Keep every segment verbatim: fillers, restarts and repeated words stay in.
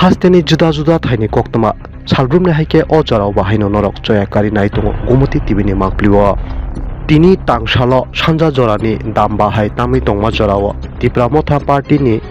Hasteni juda juda thaini koktwma salbrumni hai khe o jorao bahaino norok choya kari nai tongo Gumoti T V ni mangpli o. Tini tangsalo sanja jorani dam bahai tamwi tongma jorao Tipra Motha Party ni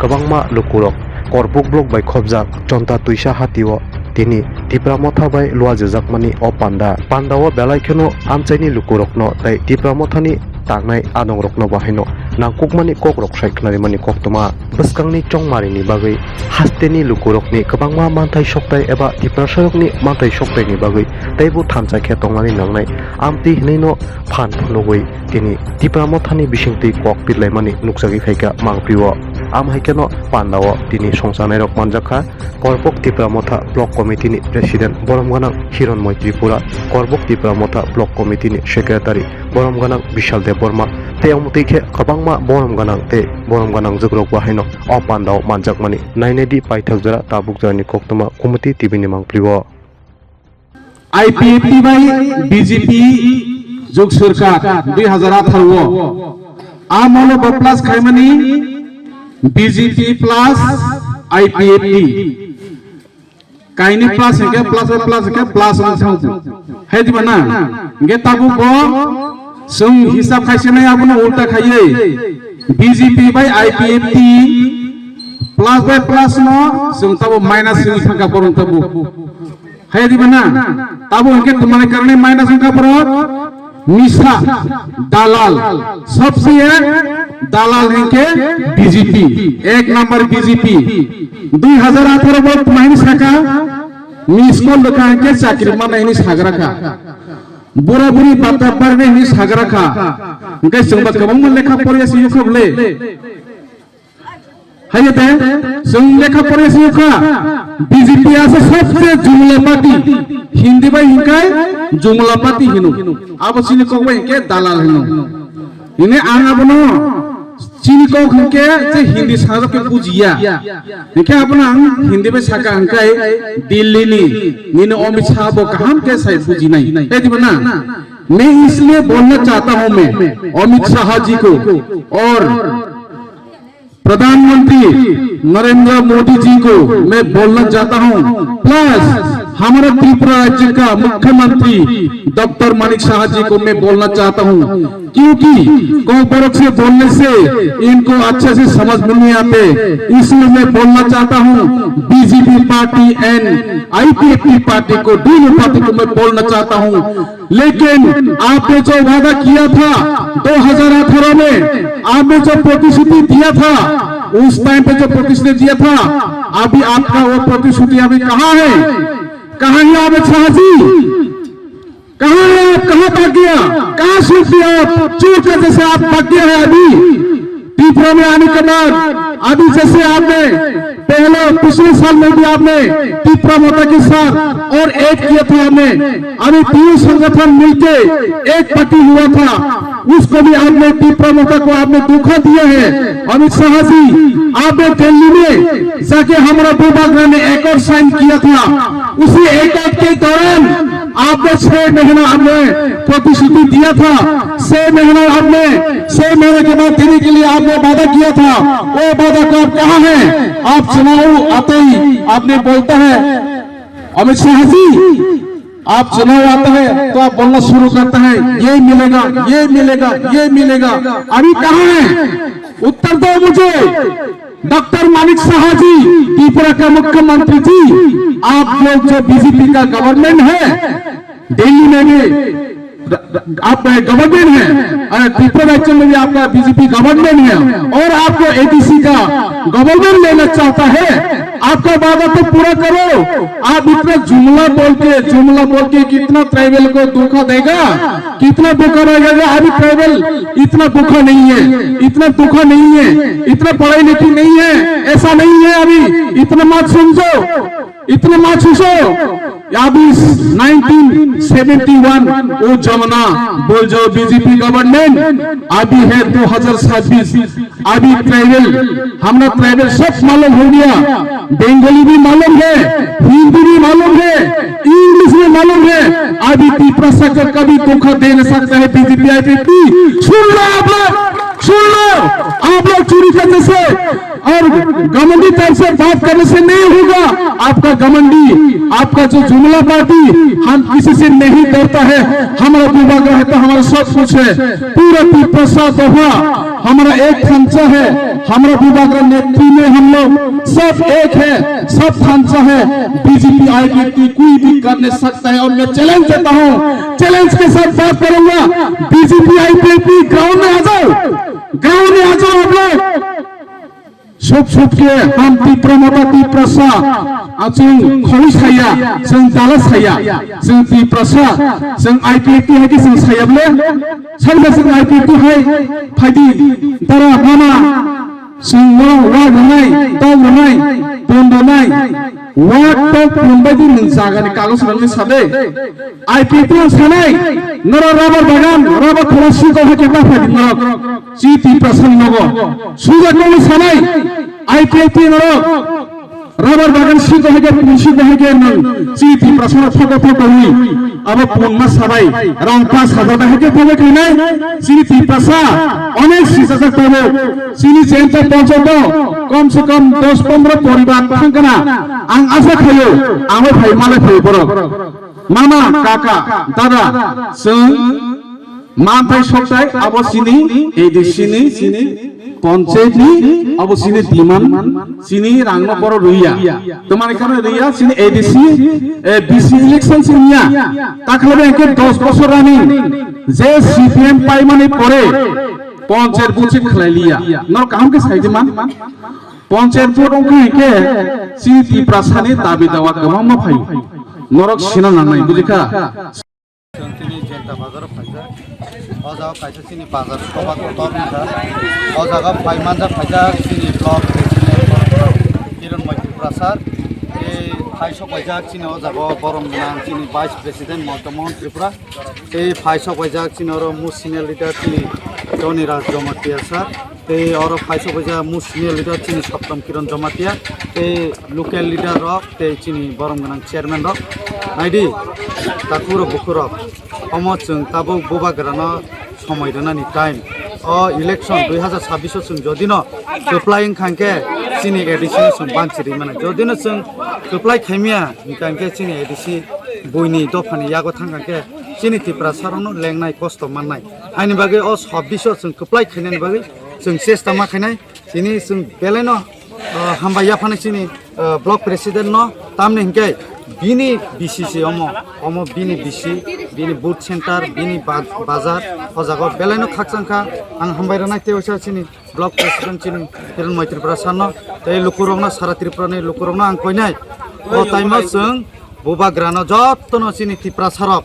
kwbangma lukurok Korbuk block bai khobjak Jonta Twisa hati o tini Tipra Motha bai luajejakmani o panda. Panda o belai kheno amchaini lukurokno tei Tipra Mothani tangnai adongrokno bahaino nangkukmani kokrok sai khnarimani koktwma. Bwskangni chongmarini bagwi hasteni lukurokni kwbangma manthai soktai eba Tiprasarokni manthai soktaini bagwi teibo thansa khe tongnani nangnai amtwi hwnwino phan phunugwi tini Tipra Mothani bisingtwi kok pirlaimani nukjagwi phaikha mangpli o. Am hai kheno panda o tini songchanairok manjakha Korbok Tipra Motha Block Committee ni President borom gwnang Hironmoi Tripura, Korbok Tipra Motha Block Committee ni Secretary borom gwnang Bishal Debbarma, tei omo twi khe kwbangma borom gwnang tei borom gwnang jwkrok bahaino o panda o manjakmani. Nainai di paithak jora tabuk jorani koktwma Gumoti T V ni mangpli o. I P F T bai B J P jug sarkar dui hazar atharo o. Amolo bo plus khaimani B J P plus I P F T. Kaini plus hingke plus bai plus hingke plus wng thang. Hai diba na? Hingke tabuk bo chwng hisab khaise nai abono ulta khaiye. B J P bai I P F T plus bai plus no chwng tabuk minus wng thangka borok tabuk. Hai diba na? Tabuk hingke tumani karne minus wngkha borok. Misa, dalal, sabse ek dalal hingke B J P, ek number B J P. Dui hazar atharo bo tuma hini saka, miss call dekha hingke chakri mana hini sagra kha. Bura buri bata barne hini sagra kha. Hingke chwngba kwbangma lekha poriya si yukha bole. Hayo de, chwng lekha pore siyokha, B J P asa sabse jumla party, Hindi bai hinkai jumla party hino. Abo chini kok bai hinke dalal hino. Hine ang abono chini kok hinke je Hindi sajak ke bujiya. Hinke abono ang Hindi bai saka hinkai Delhi ni, nini Amit Shah bo kaham ke sai bujinai. Hai diba na? मैं इसलिए बोलना चाहता हूं मैं अमित शाह जी को और प्रधानमंत्री नरेंद्र मोदी जी को मैं बोलना चाहता हूं, प्लस हमारे त्रिपुरा राज्य का मुख्यमंत्री डॉक्टर मानिक साहा जी को मैं बोलना चाहता हूं, क्योंकि कोई बरक से बोलने से इनको अच्छे से समझ में नहीं आते, इसलिए मैं बोलना चाहता हूं BJP party and IPFT party को, दोनों पार्टी को मैं बोलना चाहता हूं। लेकिन आपने जो वादा किया था दो हज़ार अठारह में, आपने जो प्रतिश्रुति दिया था, उस टाइम पे जो प्रतिश्रुति दिया था, अभी आपका वो प्रतिश्रुति अभी कहाँ है? कहाँ है अमित शाह जी? कहाँ है आप? कहाँ भाग गया? कहाँ सुन दिया आप? चोर का जैसे आप भाग गया है अभी। त्रिपुरा में आने के बाद अभी जैसे आपने पहले पिछले साल में भी आपने तिप्रा मोता के साथ और ऐड किया था आपने, अभी तीनों संगठन मिलके एक पार्टी हुआ था, उसको भी आपने तिप्रा मोता को आपने धोखा दिया है। अमित शाह जी, आपने दिल्ली में जाके हमारा भूभाग में एक और साइन किया था, उसी एक के दौरान आपने छह महीना आपने प्रतिश्रुति दिया था, छह महीना आपने, छह महीने के बाद देने के लिए आपने वादा किया था, वो वादा को आप कहाँ है? आप चुनाव आते ही आपने बोलता है अमित शाह जी, आप चुनाव आता है तो आप बोलना शुरू करता है, ये मिलेगा, ये मिलेगा, ये मिलेगा। अभी कहाँ है? उत्तर दो मुझे। डॉक्टर मानिक साहा जी, त्रिपुरा का मुख्यमंत्री जी, आप लोग जो बीजेपी का गवर्नमेंट है, दिल्ली में भी आप गवर्नमेंट है, अरे, त्रिपुरा राज्य में भी आपका बीजेपी गवर्नमेंट है और आपको एडीसी का गवर्नमेंट लेना चाहता है, आपका वादा तो पूरा करो। आप इतना जुमला बोल के, जुमला बोल के कितना ट्राइबल को धोखा देगा, कितना धोखा रहेगा। अभी ट्राइबल इतना धोखा नहीं है, इतना धोखा नहीं है, इतना पढ़ाई लिखी नहीं है, ऐसा नहीं है। अभी इतना मत समझो, इतना मत सोचो। अभी नाइनटीन सेवेंटी वन वो जमाना, बोल जाओ बीजेपी गवर्नमेंट, अभी है दो हज़ार छब्बीस। अभी ट्राइबल, हमारा ट्राइबल सब मालूम हो गया, बंगाली भी मालूम है, हिंदी भी मालूम है, इंग्लिश भी मालूम है। अभी तिपरा सरकार कभी धोखा दे नहीं सकता है बीजेपी आईपीएफटी। सुन लो आप लोग, सुन लो, आप लोग चोरी करने से और घमंडी टाइप से बात करने से नहीं होगा। आपका घमंडी, आपका जो जुमला बाजी, हम किसी से नहीं डरता है। हमारा बुबागरा है तो हमारा सब कुछ है। पूरा तिप्रसा दोहा हमारा एक थांचा है। हमारा बुबागरा नेतृत्व में हम लोग सब एक है, सब थांचा है। बीजेपी आईपीएफटी कोई भी कर नहीं सकता है। और मैं चैलेंज देता हूँ, चैलेंज के साथ बात करूंगा। बीजेपी आईपीएफटी ग्राउंड में आ जाओ, ग्राउंड में आ जाओ आप लोग। Sub sub ke ham Tipra Motha Tiprasa, achung khoi saya, chwng dala saya, chwng Tiprasa, chwng I P F T hai ke chwng saya bole, sari ba chwng I P F T hai phaidi, dara mama, chwng no wa rwnai, tau rwnai, pon rwnai, wa tau pon bai di nwng jaga ni kagos rwngwi sade. I P F T no sanai, noro rubber bagan, rubber thola siko hai ke ta phaidi norok. Chini Tiprasa ni nogo. Suja kono sanai. I P F T norok. Rubber bagan siko hai ke, pun siko hai ke nang. Chini Tiprasa no thoko thoko wi. Abo pun ma sabai. Rang pas hajar bai hai ke thoko khainai. Chini Tiprasa. Onek sisa jak tabo. Chini jenta poncho to. Kom se kom dos pondro poribar thangkana. Ang asa khayo. Amo phai male phai borok. Mama, kaka, dada, chwng manthai sokthai abo chini A D C ni, chini panchayat ni, abo chini demand, chini rang no boro rwiya. Tomani khana rwiya, chini A D C, eh, B C election chini ya. Takhle ba engke dos bosor running, je C P M paimani pore, panchayat buchi khlai liya. Nor kaham ke saidi man? Panchayat vote wngkha hinkhe chini Tiprasani dabi dawa kwbangma phaio. Norok sina nangnai, bujikha? Chwng tini Jenta bazaro phaijak. O jaga kaisa chini bazar soba kotor wngkha. O jaga phai manjak phaijak chini block president Kiran Moy Tripura sir. Tei phai sok phaijak chini o jaga o borom gwnang chini vice president Montha Mohan Tripura. Tei phai sok phaijak chini oro mu senior leader chini Tony Raj Jamatia sir. Tei oro phai sok phaijak mu senior leader chini Saptam Kiran Jamatia. Tei local leader rok tei chini borom gwnang chairman rok. Naidi, takhuk rok bukhuk rok. Omo chwng tabuk bubagrano somoi rwnani time. O election dui hazar sabbish o chwng jodi no kwplai wngkha hinkhe chini A D C no chwng banchi rwi mano. Jodi no chwng kwplai khaimya hinkha hinkhe chini A D C buini dophani yago thangkha hinkhe chini Tiprasa rokno lengnai kosto mannai. Haini bagwi o sabbish o chwng kwplai khainani bagwi chwng chesta ma khainai. Chini chwng belai no, uh, hambai yaphano chini, uh, block president no tamni hinkhe bini B C C omo, omo bini B C, bini booth center, bini ba-, bazar, o jaga o belai no khakchang kha. Ang hambai rwnai tei waisa chini block president chini Kiran Moy Tripura sir no tei lukurok no sara Tripura ni lukurok no ang koinai. O time o chwng bubagrano jottono chini Tiprasa rok,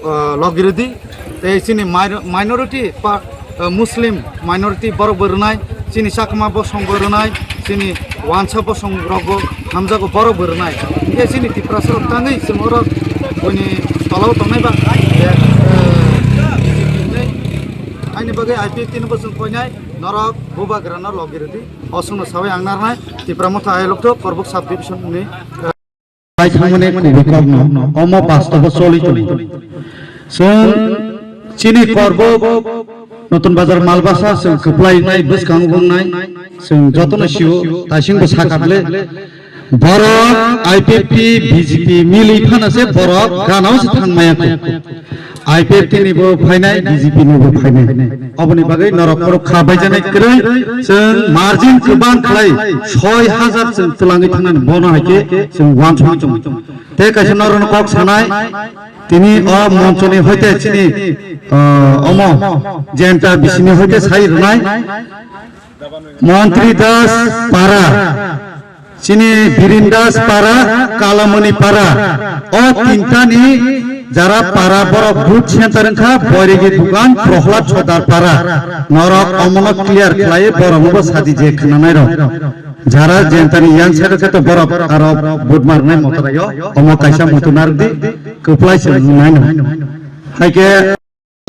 uh, logi rwdi. Tei chini minor-, minority pa-, uh, Muslim minority borok bo rwnai, chini Chakma bosong bo rwnai, chini Wansa bosong rok bo hamjago borok bo rwnai. Hinkhe chini Tiprasa rok tangwi chwng oro buini tolao tongnai ba, eh, eh, aini bagwi I P F T ni bo chwng koinai norok bubagrano logi rwdi. O chwngno sawi ang narnai Tipra Motha Ayalokto Korbuk sub division ni, eh, Pai thangmani kubui kokno omo bastobo choli tongo. Chwng chini Korbuk Notun Bazar Malbasa chwng kwplai wngnai, bwskango wngnai, chwng jotono sio, taisingbo sakha bwle. Borok I P F T, B J P mili phano se borok ganao se thangmaya kho. I P F T ni bo phainai, B J P ni bo phainai. Oboni bagwi norok khorok kha baijanai kwrwi, chwng margin kwbang khlai soi hajar chwng twlangwi thangnani bono hai khe chwng uansugwi tongo. Tei kaisa norokno kok sanai, tini o monchoni hoite chini, ah, omo jenta bisini hoite sai rwnai. Montri Das Para, chini Birin Das Para, Kalamani Para, o tintani jara para borok booth center wngkha, Boiregi Dugan, Prohlad Sodar Para, norok omono clear khlai borok bo sadi je khwnanai rok. Jara jentani yang side khe to borok aro booth marnai motoraio, omo kaisa motor narwkdi, kwplai se nai no. Hai khe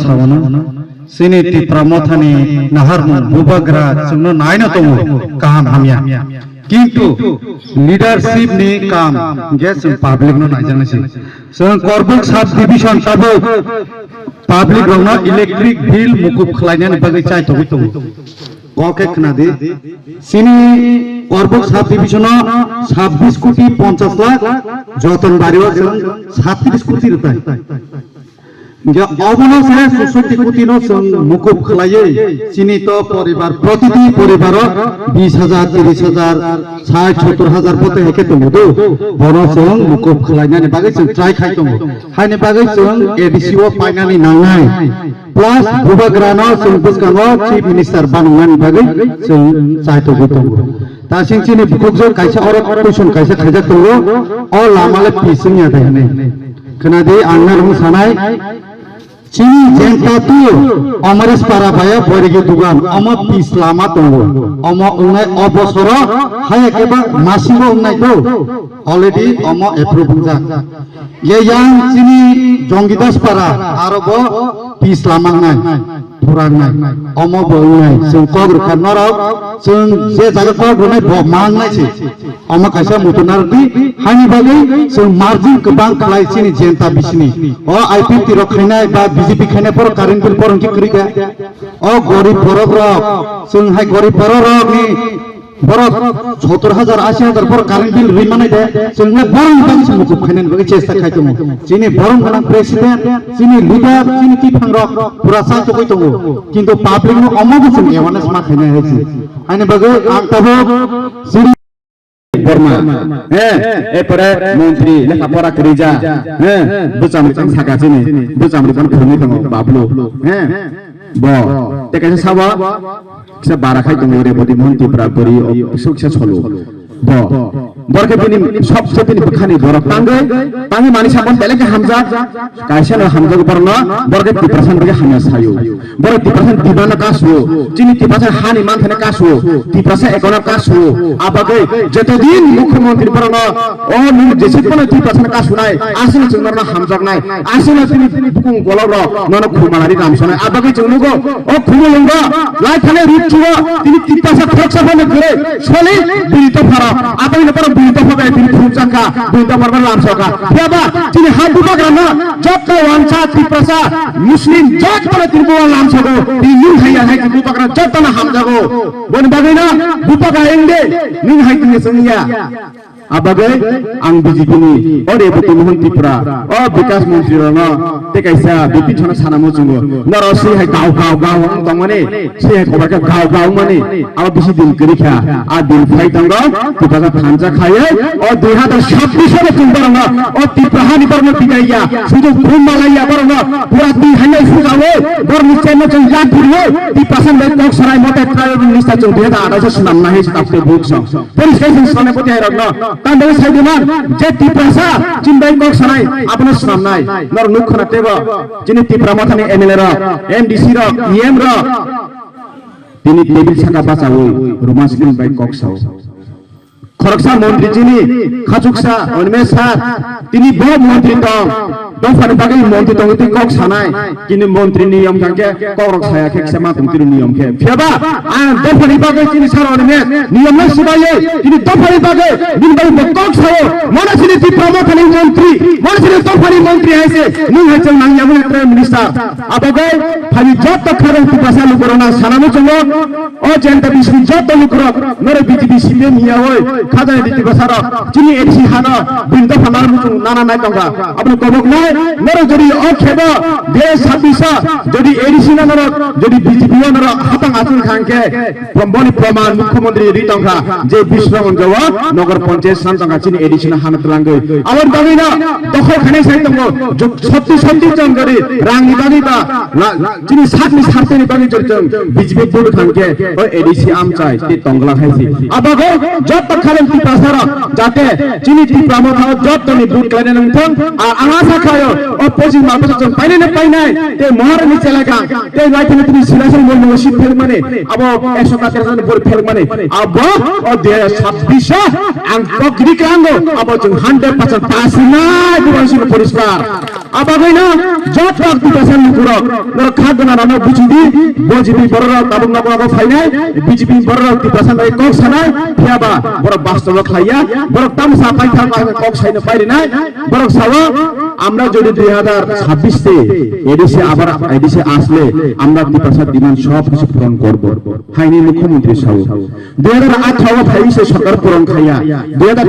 Sabana, chini Tipra Mothani naharmung bubagra chwngno naino tongo, kaham hamya. Kintu leadership ni kam hwnkhe chwng public no naijaknai se. Chwng Korbuk sub division tabuk public rokno electric bill mukup khlainani bagwi chaitogwi tongo. Kok khe khna di. Chini Korbuk sub division o sabbish koti ponchash lakh, Joton Bari o chwng sattrish koti rwtai. Hingkhe obono se chushotti koti no chwng mukup khlaiwi chini to poribar, protiti poribaro bish hajar, trish hajar, sait sottor hajar bote heke tongo do. Bono chwng mukup khlainani bagwi chwng try khai tongo. Haini bagwi chwng A D C o painani nangnai. Plus bubagrano chwng bwskango Chief Minister banangnani bagwi chwng chaitogwi tongo. Tasing chini bukhukjwk kaisa oro question kaisa khaijak tongo, o lama le pis wngya de hinwi. Khwnadi ang norokno sanai, chini jenta tu Amaresh para baya boirigi dugan, omo pis lama tongo. Omo wngnai o bosoro haya khe ba masingo wngnai to. Already omo approve wngjak. Ye yang chini Jongidas para aro bo pis lama wngnai, pura wngnai. Omo bo wngnai. Chwng kok rwkha norok, chwng je jaga kok rwnai bo ma wngnai se. Omo kaisa mutu narwkdi, hani bagwi chwng margin kwbang khlai chini jenta bisini. O I P T rok khainai ba B J P khainai borok current bill borok hwnkhe kwrwi kha. O gorib borok rok, chwng hai gorib borok rok ni borok sottor hajar, ashi hajar borok current bill rwi manai de, chwng le borok ni bagwi se mukup khainani bagwi chesta khai tongo. Chini borom gwnang president, chini leader, chini tiphang rok pura chai togwi tongo. Kintu public no omo bo chwng awareness ma khainai hai se. Ani bagwi ang tabuk chini Borma, eh, epore montri lekha pora kwrwija, eh, bwcham rikam saka chini, bwcham rikam khwrwngwi tongo bablu, eh, bo, tei kaisa sabo, kisa bara khai tongo Reboti Mohan Tripura bwrwi o kisa kisa solo, bo, borok khe bini sobse bini bwkhani borok tangwi, tangwi mani sakon belai khe hamjak, kaisa no hamjak borok no, borok khe Tiprasa ni bagwi hamya sayo. Borok Tiprasa ni demand no kasuo, chini Tiprasa hani manthani kasuo, Tiprasa economy kasuo, abagwi jotodin mukhyamantri borokno o nini jesik bono Tiprasa ni kasunai, aswkno chwng norokno hamjaknai, aswkno chini bukung golok rok nono khumalaini lamsonai, abagwi chwng nugo o khumulwngo lai thani rikchuo, tini Tiprasa khoroksa phano kwrwi soli bini dopharo, abagwino borok bini dopha bai tini phunukjakha, bini dopharo lamsokha, phiyaba chini ha bubagrano jotto wansa Tiprasa Muslim jotto tini bo lamsogo, tini nung hai ya hai tini bubagra jotto no hamjago. Boni bagwi no bubagra engde nung hai tini songya. Abagwi ang B J P ni o Reboti Mohan Tripura, o Bikas Montri rokno tei kaisa bipin sana sana muchungo. Noro si hai gau gau gau wng tongmani, si hai kobar khe gau gau mani. Abo bisi din kwrwi kha, a din phai tongo, Tiprasa thansa khaiwi, o dui hazar sabbish o chwng borokno, o Tipra hani borokno bidai ya, sudu khum malai ya borokno, pura dui haino sujawi, borokni chenno chwng yak guriwi, Tiprasa bai kok sarai mote tribal minister chwng dui hazar atharo swnamna hai se takte buk song. Police station swnamna poti hai rokno, tang bai sai diman, je Tiprasa chwng bai kok sarai, abono swnamnai, nor nuk khna tebo, chini Tipra mothani M L A rok, M D C rok, E M rok, Tini tebil saka bachawi Roman School bai kok sao. Khoroksa montri chini khachuksa Animesh sir, tini bo montri tong, dophani bagwi montri tong twi kok sanai, tini montri niyom thangkhe kok rok saya khe kisa ma tong tini niyom khe. Phiyaba ang dophani bagwi chini sir Animesh niyom no swbayo, tini dophani bagwi nini bagwi bo kok sao, mona chini Tipra mothani montri, mona chini dophani montri hai se, nwng hai chwng nang yabo Prime Minister. Abogai phani jotto khajang Tiprasa lukurokno sanamo chongo, o jenta bisini jotto lukurok norok B J P C P M hiya oi khajang di Tiprasa rok chini A D C hano bini dopha nana muchung nana nai tongkha. Aboni kobok nai norok jodi o khebo de sabisa jodi A D C no norok jodi B J P o norok hapang achung khangkhe boni proman mukhyamantri ri tongkha je Biswanath Jawa Nagar Panchayat san tongkha chini A D C no hano twlangwi. Aboni bagwi no dokhol khainai sai tongo. Sotto sotto jon gari rangni bagwi ba la, chini sakni sarteni bagwi jori chwng B J P vote thangkhe o A D C amchai tei tongla khaisi. Abago jotto khajang Tiprasa rok jate chini Tipra motha o jottoni vote khlaina nangthang. Ar ang asa khlaio o pojing mapasa chwng painai na painai tei Maharani chelakha tei laithani tini Silasai Molmungo seat phelmani abo ekso katir jon vote phelmani abo o dui hazar sabbish o ang kok gidi klango abo chwng hundred percent pasinai bubansino poriskar. Abagwino joto Tiprasa lukurok norok kha gwnarano buchidi, B J P bororok tabuk nogo nogo phainai, B J P bororok Tiprasa bai kok sanai, phiyaba borok bastobo khlaiya, borok tamsa paitha kok saino pairinai, borok sao, "আমরা যদি দুই হাজার ছাব্বিশ তে এডিসি আবার এডিসি আসলে আমরা তিপ্রাসার ডিমান্ড সব কিছু পূরণ করব।" Haini মুখ্যমন্ত্রী sao. Dui hazar atharo o phai se sorkar puron khaiya, dui hazar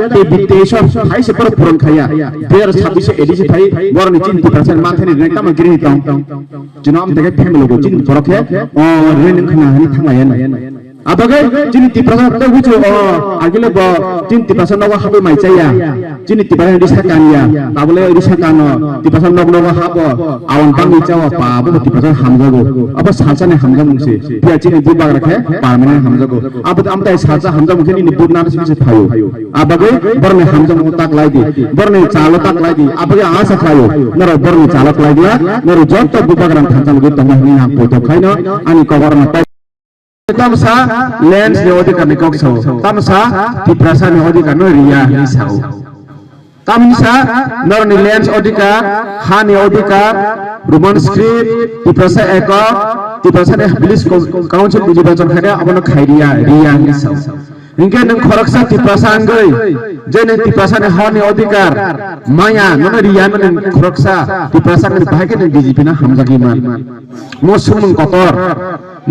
teis o phai se poro puron khaiya, dui hazar chabbish o A D C phai boroni chini Tiprasa ni manthani rinai tamo giri tong. Chini amtake family go chini borok khe o rinai nung khna hani thanglaiya nai. Abagwi chini Tiprasa to bujo o agile bo chini Tiprasa nogo habwi mai chaya. Chini Tiprasa risa kanya, tabole risa kano, Tiprasa nok nogo habo, awan bangwi chawa pa, abo Tiprasa hamjago, abo salsani hamjamung se, phiya chini bubagra khe permanent hamjago, abo amtai salsa hamjamung khe nini budna se phayo, abagwi borni hamjamung tak lai di, borni chalo tak lai di, abagwi asa khlayo, norok borni chalo klai gla, norok jotto bubagra thansa lugwi tongma hwnwi ang poito khaino, ani koborno. Tamsa lands ni odhikar ni kok sao, tamsa Tiprasa ni odhikar no riya hinwi sao. Tamsa norni lands odhikar, ha ni odhikar, Roman script, Tiprasa ekok, Tiprasa ni village co-, council ni nirbachon khaida abono khai riya, riya hinwi sao. Hinkhe nwng khoroksa Tiprasa wngwi je nwng Tiprasa ni ha ni odhikar maya nono riya, nwng khoroksa Tiprasa wngwi bahai khe nwng B J P no hamjagwi man. Mo swngmung kotor.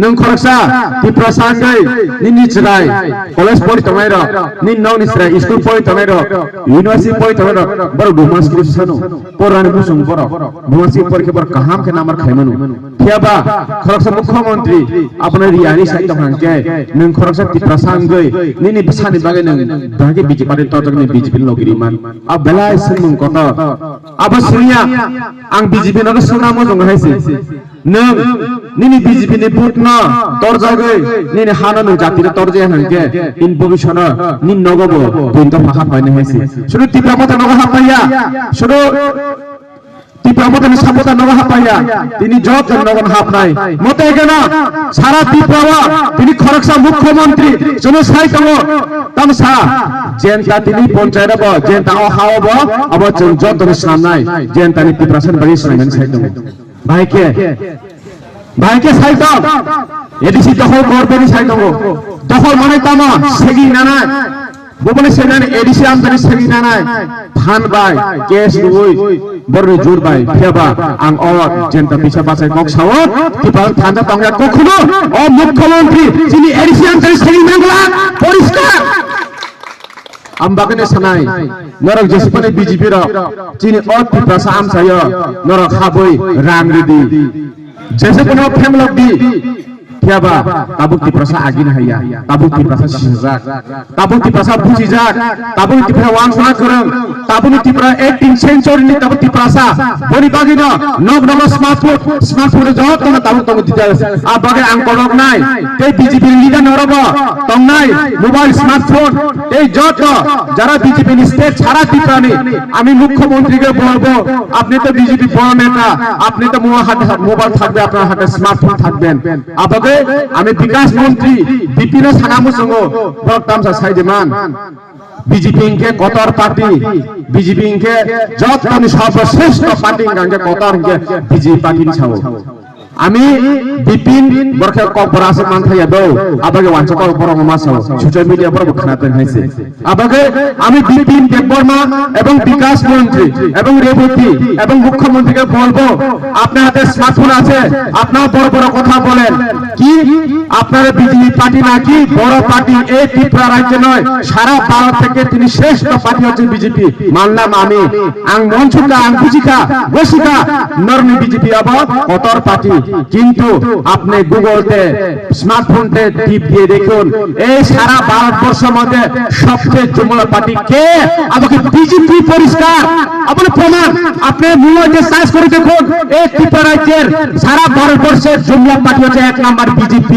Nwng khoroksa Tiprasa wngwi nini chwrai college pori tongnai rok, nini nokni chwrai school pori tongnai rok, university pori tongnai rok, borok Roman script sano, porani muchung borok, Roman script pori khe borok kaham khe number khai mano. Phiyaba khoroksa mukhyamantri abono riyani sai tong hwnkhe, nwng khoroksa Tiprasa wngwi nini bwsani bagwi nwng dagi B J P party torjaknai, B J P ni logi riman. A belai swngmung kotor. Abo swngya, ang B J P no swngna mojong hai se. Nwng nini B J P ni vote no torjagwi nini hano nwng jati no torjaya hwnkhe, in bobiswano nini nogo bo buini dopha haphainai hai se. Sudu Tipra Motha nogo haphaiya, sudu Tipra Motha ni supporter nogo haphaiya, tini joto nogo hapnai. Mote gana sara Tipra o tini khoroksa mukhyamantri chwngno sai tongo, tamsa jenta tini ponchayat bo, jenta o ha o bo, abo chwng joto ni swnamnai, jenta ni Tiprasa ni bagwi swnamnani sai tongo. Bahai khe, bahai khe sai tong. A D C dokhol kor bini sai tongo. Dokhol manai tamo, segi nanai. Bubuni senani A D C amtani segi nanai. Phan bai, case rwui, borni jur bai, phiyaba ang o jenta bisa bachai kok sao, Tiprasa thanda tongya kokhuno, o mukhyamantri, chini A D C amtani segi nangla, poriskar. Am bagwino sanai, norok jesupani B J P rok, chini o Tiprasa amchaio, norok habwi rang ridi. Jesupano phenglok di, phiyaba tabuk Tiprasa agini haiya, tabuk Tiprasa sisajak, tabuk Tiprasa bujijak, tabuk Tiprasa wansana kwrwng, tabukni Tiprasa eighteenth century ni tabuk Tiprasa, boni bagwino nok nogo smartphone, smartphone jotono tabuk tongo details. A bagwi ang koloknai, tei B J P ni leader norokbo tongnai mobile smartphone, tei joto jara B J P ni state sara Tripura ni, ami mukhyamantri ke bolbo, apni to B J P boro neta, apni to mo-, hat-, hat mobile thakbe, apnar hate smartphone thakben. Abagwi ami Bikas Mantri B P no sana muchungo, borok tamsa sai de man. B J P hinkhe kotor party, B J P hinkhe jotoni sorboshreshto party hinkhe kotor hinkhe B J P party ni sao. Ami Bipin borokhe kokborok aswk manthaya do, abagwi wansuk kok borok ma sao, social media borok khna tong hai se. Abagwi ami Bipin Debbarma ebong Bikas Mantri ebong Reboti ebong Mukhyamantri ke bolbo, আপনার হাতে স্মার্টফোন আছে, আপনারা বড় বড় কথা বলেন, কি আপনারা বিজেপি পার্টি নাকি বড় পার্টি? এই ত্রিপুরা রাজ্যে নয়, সারা ভারত থেকে তিনি শ্রেষ্ঠ পার্টি হচ্ছে বিজেপি। মানলাম আমি, ang monchukha, ang bujikha, gosikha, norni B J P abo kotor party. Kintu apni Google te smartphone te tip diye dekhun, ei sara Bharat borshor moddhe sobche jumla party ke? Abo ki B J P poriskar, abo ni proman. Apni mobile te search kore dekhun, ei Tripura rajyer sara Bharat borsher jumla party hocche ek number B J P.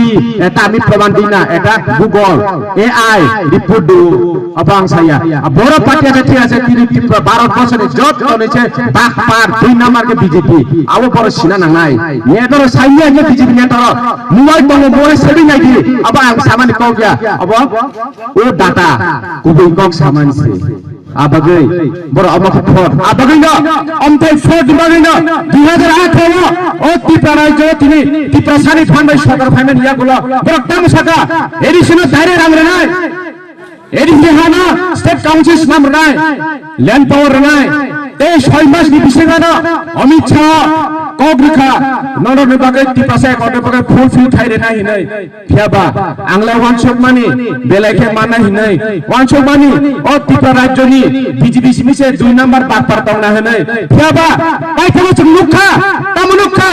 Eta ami proman di na, eta Google, A I report do. Abo ang saya. A boro party ase, thik ase, tini Tripura, Bharat borso ni jotto ni se tak par dui number ke B J P. Abo boro sina nangnai. Neto Saimya je B J P neta rok. Mobile tongo, mobile sebi nai di. Abo ang samani kok ya. Abo o data kubui kok samani se. Abagwi borok omo khe fraud. Abagwi no omthai fraud ni bagwi no dui hajar atharo o Tripura rajyo tini Tiprasani phan bai sorkar phaimani yagulo borok tamo saka A D C no direct rang rwnai. A D C hano state council swnam rwnai, land power rwnai, tei soi mas ni bisingo no Amit Shah kok rwkha, norok ni bagwi Tiprasa ekor ni bagwi fulfill khai rwnai hinwi. Phiya ba ang le wansuk mani, belai khe manna hinwi wansuk mani, o Tripura rajyo ni B J P simi se dui number bakpar tongna hinwi. Phiya ba paithakgo chwng nukha, tamo nukha,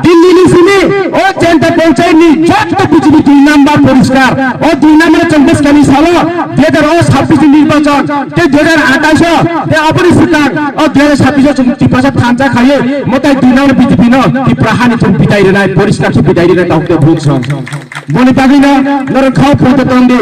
Delhi ni simi o Janta Panchayat ni joto B J P dui number poriskar. O dui number chwng bwskani salo dui hajar o sabbish ni nirbachon, tei dui hajar athais o, tei aboni swkang o dui hajar sabbish o chwng Tiprasa thansa khaiwi mwtai dui number B J P no Tripura hani chwng bidai rwnai, poriskar khe bidai rwnai, tamo khe buksong. Boni bagwi no norok khao poito tong di.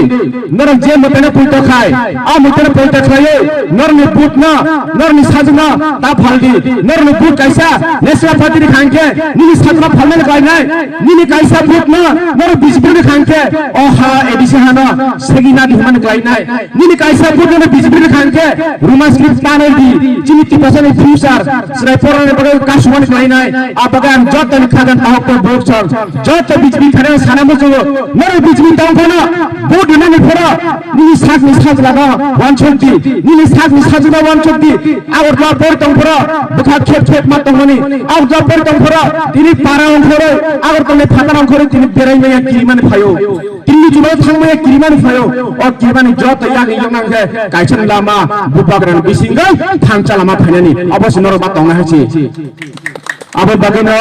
Norok je mwtaino poito khai, a mwtaino poito khlaiwi norokni vote no, norokni sajwkno ta phal di. Norokni vote kaisa National Party ni kha hwnkhe nini sajwkno phalmani khlainai. Nini kaisa vote no norok B J P ni kha hwnkhe o ha A D C hano segina di hwnmani khlainai. Nini kaisa vote no B J P ni kha hwnkhe Roman script tanwi di. Chini Tiprasa ni future chwrai porani bagwi kasumani khlainai. A bagwi ang jotoni khagan tahok to vote song. Joto B J P thani sana muchungo, norok B J P tong phano, vote rinani phoro, nini sakni sajlano wansuk di, nini sakni sajlano wansuk di, Agartala pori tong phoro, bwkha khep khep ma tongmani, Agartala pori tong phoro, tini para ongkhoroi, Agartala ni phatar ongkhoroi, tini berai maya kirimani phaio, tini chumai thang maya kirimani phaio, o kirimani joto yak yong nang khe, kaisa lama, bubagrani bisingo, thansa lama phainani, obo se norok ma tongna hai se. Abo bagwino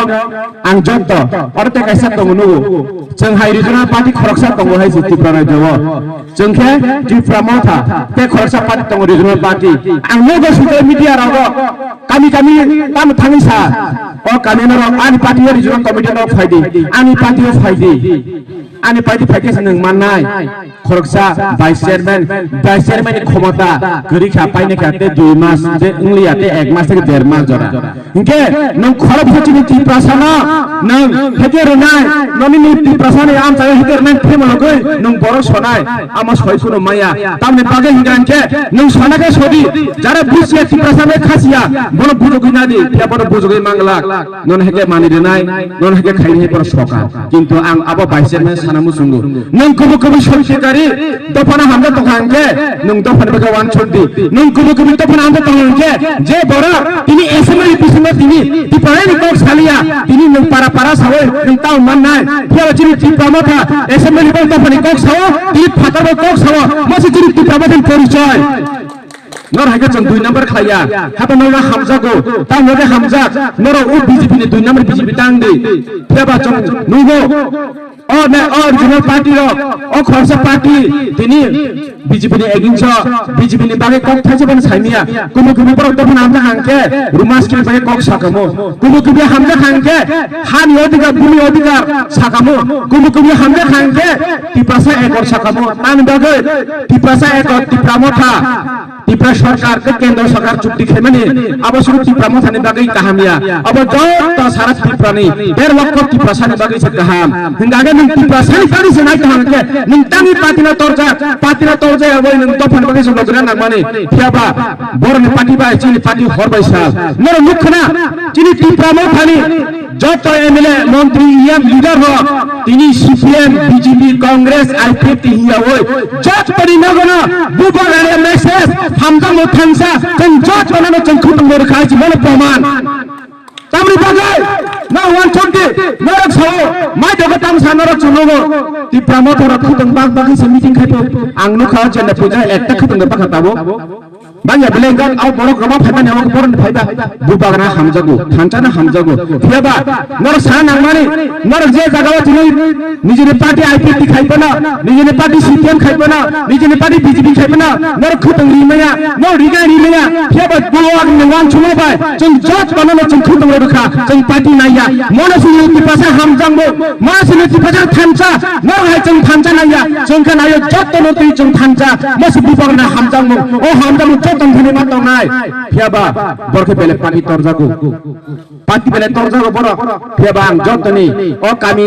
ang jotto, oro tei kaisa tongo nugo. Chwng hai regional party khoroksa tongo hai se Tripura rajyo o. Chwng khe Tipra Motha tei khoroksa party tongo regional party. Ang nugo social media rogo kami kami tamo thangwi sa. O kami norok ani party o regional committee norok phai di. Ani party o phai di. Ani party phai khe se nwng mannai. Khoroksa vice chairman, vice chairman ni khomota kwrwi kha, paini kha tei dui mas, tei wngliya tei ek mas tei der mas jora. Hinkhe nwng khoroksa chini Tiprasa no nwng heke rwnai, noni ni Tiprasa ni amchai heke rwnai phimologwi nwng borok sonai, amo soi kheno maya. Tamni bagwi hinkhe nwng sona khe sodi, jara bujiya Tiprasa bai khasiya, bono bujogwi nadi, phiya bono bujogwi manglak. Nono heke mani rinai, nono heke khaini hai borok soka. Kintu ang abo bai se mane sana muchungo. Nwng kubu kubu soitikari dophano hamjak tongkha hwnkhe, nwng dophani bagwi wansuk di. Nwng kubu kubu dophano hamjak tongkha hwnkhe, je borok tini assembly bisingo tini Tiprani kok saliya, tini nwng para para sawi nwng tamo mannai. Phiya chini Tipra Motha assembly bo dophani kok sao, tini phatar bo kok sao, mase chini Tipra Mothani porichoi. Nor hai khe chwng dui number khlaiya, habo norok hamjago, tamo khe hamjak, norok o B J P ni dui number B J P tang di. Phiya ba chwng nugo, o ne, o regional party rok, o khoroksa party, tini B J P ni against o, B J P ni bagwi kok thaisa bono saimanya. Kumu kumu borok dophano hamjak hang khe, Roman script bai kok sakamo. Kumu kumu hamjak hang khe, hani odhikar, bhumi odhikar sakamo. Kumu kumu hamjak hang khe, Tiprasa ekor sakamo. Ani bagwi Tiprasa ekor, Tipra Motha. Tipra Sarkar tei Kendra Sarkar chukti khaimani, abo sudu Tipra Mothani bagwi kaham ya. Abo joto sara Tiprani, der lokho Tiprasani bagwi se kaham. Hingkha khe nwng Tiprasani bagwi se nai kaham khe, nwng tangwi party no torjak, party no torjak abo nwng dophani bagwi se logina nangmani. Phiya ba, borokni party bai chini party hor bai sal. Norok nukha na, chini Tipra Mothani, joto M L A, montri, E M, leader rok, tini C P M, B J P, Congress, I P F T hiya oi, jotoni nogono bubagrani message, hamjakmung thansa, chwng jotoni no chwng khutang bai rwkha, chini bono proman. Tamni bagwi, no one twenty, norok sao, mai dogo tang sa norok chwng nogo, Tipra Motha rok khutang bak bagwi se meeting khai to, ang nukha jenda puja ekta khutang bai bakha tabo. Bangya belai wngkha, o borok rwma phaimani, o borokni phaiba bubagrano hamjago, thansa no hamjago. Phiya ba norok sana nangmani, norok je jagao tini nijini party I P F T khai phano, nijini party C P M khai phano, nijini party B J P khai phano, norok khutang rimaya, norok riga rimaya. Phiya ba bubagrani wansukma bai chwng jotoni no chwng khutang rwkha, chwng party naiya. Mono sini Tiprasa hamjakmung, mono sini Tiprasa thansa, norok hai chwng thansa naiya, chwng khe naio joto no twi chwng thansa. Masi bubagrano hamjakmung, o hamjakmung tongthani ma tongnai, phiyaba borok khe belai party torjago. Party belai torjago borok, phiyaba ang jotoni o kami